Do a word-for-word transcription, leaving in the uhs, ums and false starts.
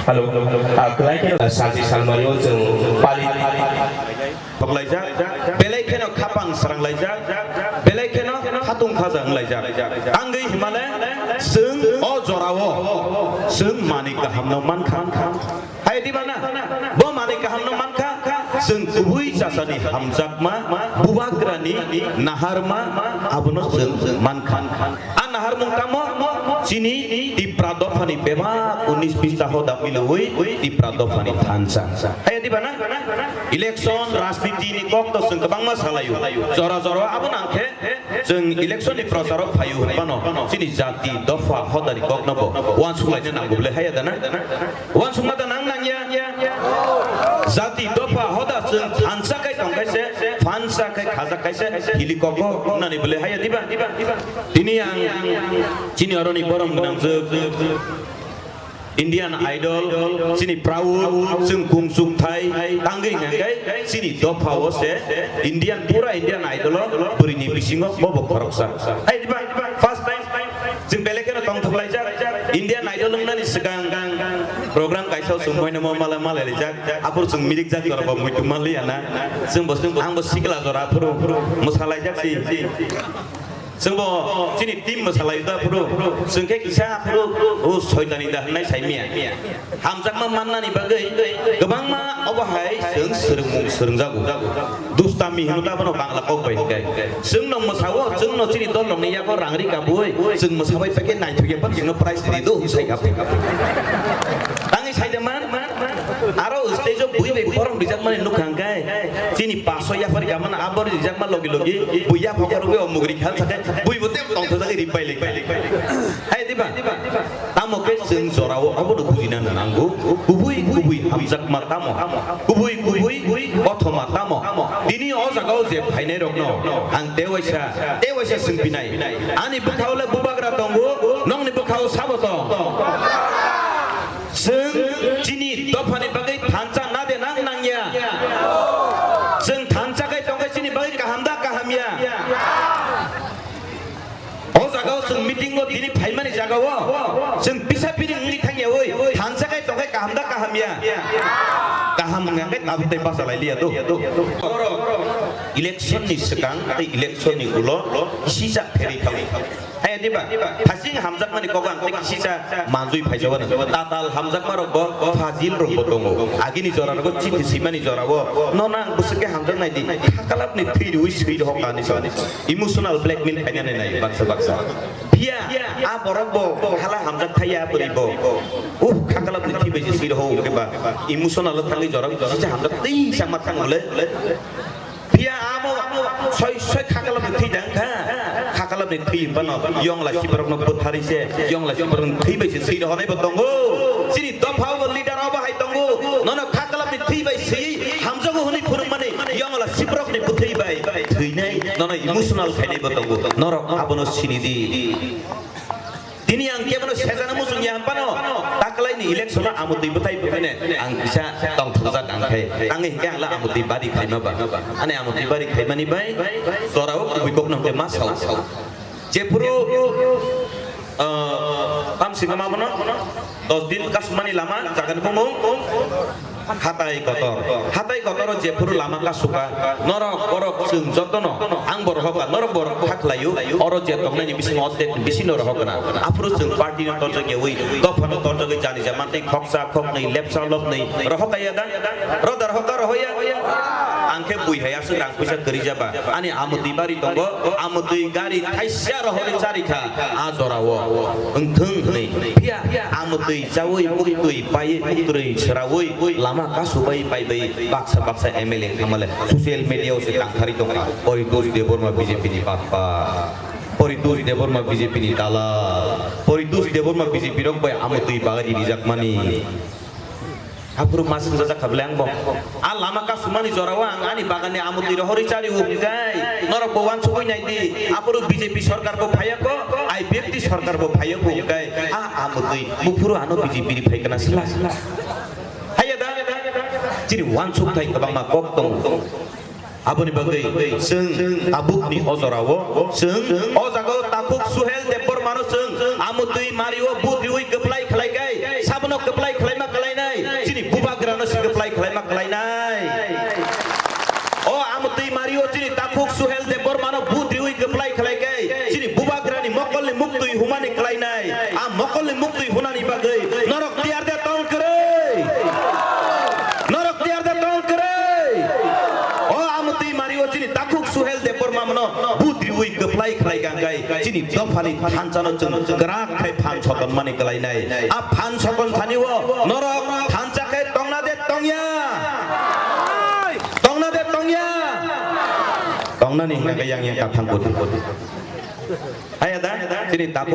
Hello, ah, kwlai kheno salchi salmari o chwng pali. Phaklaijak, belai kheno khapang sranglaijak, belai kheno khatung khaja wnglaijak. Tangwi himale chwng o jorao chwng manwi kahamno mankha. Hai diba na? Bo manwi kahamno mankha, chwng kubui chasani hamjakma, bubagrani naharma, abono chwng mankha. A naharmung tamo? Chini Tipra dophani bebak unis pista hoda milwi Tipra dophani thansa. Hai diba na? Election rajniti ni kok to chwng kwbangma salaio. Jora jora abo nang khe chwng election ni procharo phaio hinmano chini jati dopha hoda ni kok no bo uansuk laina nango bole hai da na? Uansukma da nang nangya? Jati dopha hoda chwng thansa kai tong kai se, phansa kai khaja kai se, hili kok bo nani bole hai diba? Tini ang chini oroni borom gwnang jwk Indian Idol, chini proud, chwng kungsuk thai, tangwi hwnka khe chini dopha o se Indian, pura Indian Idol o bwrwi ni bisingo bo bo khoroksa. Hai diba? First time chwng belai kheno tongthok laijak. Indian Idol wngnani swkang program kaisa o chwng moino mo malai malai laijak. Aphuru chwng mirik jak jora bo muitu manliya na. Chwng bo, chwng bo, ang bo sikla jora aphuru mwsa laijak si. Chwng bo chini team mwsalai da phuru, chwng khe kisa phuru, o soitani da hwnwi sai miya. Hamjakma mannani bagwi kwbangma obo hai chwng swrwngmung swrwngjago. Dustami hino da bono Bangla kok bai hwnkhe. Chwng no mwsao, chwng no chini dol rokni yago rang ri kabui, chwng mwsabai pekhe naithok ya, chwng no prize ri do hwn sai kha. Tangwi sai da man. Aro stage o bui bai borom rijak mani nukha hwnkhe, chini paso yapari kamana abori rijak ma logi logi, bui yapha khorogwi o mugri khan sakhe, bui bo tei tongthok jagwi ri pai lai pai. Hai diba? Tamo khe chwng jorao abono bujina nango, kubui kubui hamjakma tamo, kubui kubui kothoma tamo. Tini o jagao je phainai rokno ang tewaisa, tewaisa swngpinai, ani bwkhao le bubagra tongo, nongni bwkhao sabo tong? Chwng chini dophani bagwi thansa na de nang nangya? Chwng thansa kai tongkhe chini bagwi kaham da kaham ya? O jagao chwng meeting o tini phaimani jagao chwng pisa piri wngwi thangya oi, thansa kai tongkhe kaham da kaham ya? Kaham wngya khe tabuk tei basa lai liya do. Election ni swkang tei election ni ulo sijak pherwi thangwi. Hai diba? Phasing hamjakmani kok ang tei kisisa manjui phaijao no. Tatal hamjakma rok bo fajil rok bo tongo. Agini jora rogo chithi simani jora o. No nang bwswk khe hamjak nai di. Khakalap ni thwi rwi swi rohok kani so. Emotional blackmail khaina nai nai baksa baksa. Phiya a borok bo hala hamjak thaiya bwrwi bo. Uh, khakalap ni thwi bai se swi rohok khe ba. Emotional o thangwi jora kisisa hamjak tei sama thang bole. Phiya amo soi soi khakalap ni thwi dang kha. Khakalap ni thwi bano yongla siprok no bwthari se, yongla siprok ni thwi bai se swi rohonai bo tongo. Chini dopha o leader o bahai tongo. Nono khakalap ni thwi bai swi hamjago hwnwi phwrwngmani yongla siprok ni bwthwi bai thwinai nono emotional khainai bo tongo. Norok abono sini di. Tini ang kebono sejana muchung ya hampano, taklai ni election o amotwi bwthai bwthai ne ang kisa tongthokjak ang khai. Tangwi hinkhe ang la amotwi bari khaima ba. Ani amotwi bari khaimani bai jorao kubui kok nang ma sao. Jephuru, ah, tam singama bono dos din kasumani lama jagan bumung. Hatai kotor. Hatai kotor o jephuru lama kasuka. Norok borok chwng jotono ang bo rohokha. Norok borok kha khlaio. Oro je tongnani bisingo oddek ni bisingo rohokna. Aphuru chwng party no torjak yawi, dopha no torjagwi jani ja mantwi khoksa khoknwi lepsa lopnwi rohokha ya da? Roda rohokha rohoya? Ang khe bui hai aswk rang puisa kwrwi jaba. Ani amotwi bari tongo. Amotwi gari thaisa rohorwi charikha a jorao. Wngthwng hwnwi. Phiya amotwi chawi muktwi paiwi muktwi swrawi lama kasubai paibai baksa baksa M L A hamale social media o se tangthari tongkha. Poritos Debbarma B J P ni bakpa. Poritos Debbarma B J P ni dalal. Poritos Debbarma B J P rok bai amotwi bagari rijakmani. Aphuru ma swngjajak kha bwle ang bo. A lama kasumani jorao ang ani baganni amotwi rohorwi chari o hwnkhe norok bo uansugwi nai di. Aphuru B J P sorkar bo phaiya ko, I P F T sorkar bo phaiya ko hwnkhe a amotwi buphuru ano B J P ni phai kana sla. Haiya da? Chini uansuk thai kwbangma kok tongo. Aboni bagwi chwng tabukni o jorao chwng o jagao takhuk Suhel Debbarmano chwng amotwi mario but riwi kwplai khlai kai, sabono kwplai khlaima kwlaina Rio chini takhuk Suhel Debbarmano but riwi kwplai khlai khe chini bubagrani mokolni muktwi humani klainai. A mokolni muktwi hunani bagwi norok tiyar de tong kwrwi. Norok tiyar de tong kwrwi. O amutwi mario chini takhuk Suhel Debbarmano but riwi kwplai khlai kangkai chini dophani thanchano chwng kwrak khai phan sotonmani klainai. A phan soton thani o norok thansa khe tongna de tongya. Tongna de tongya. Tongnani hingka khe yang yang kathang kodi. Hai ada, chini takhuk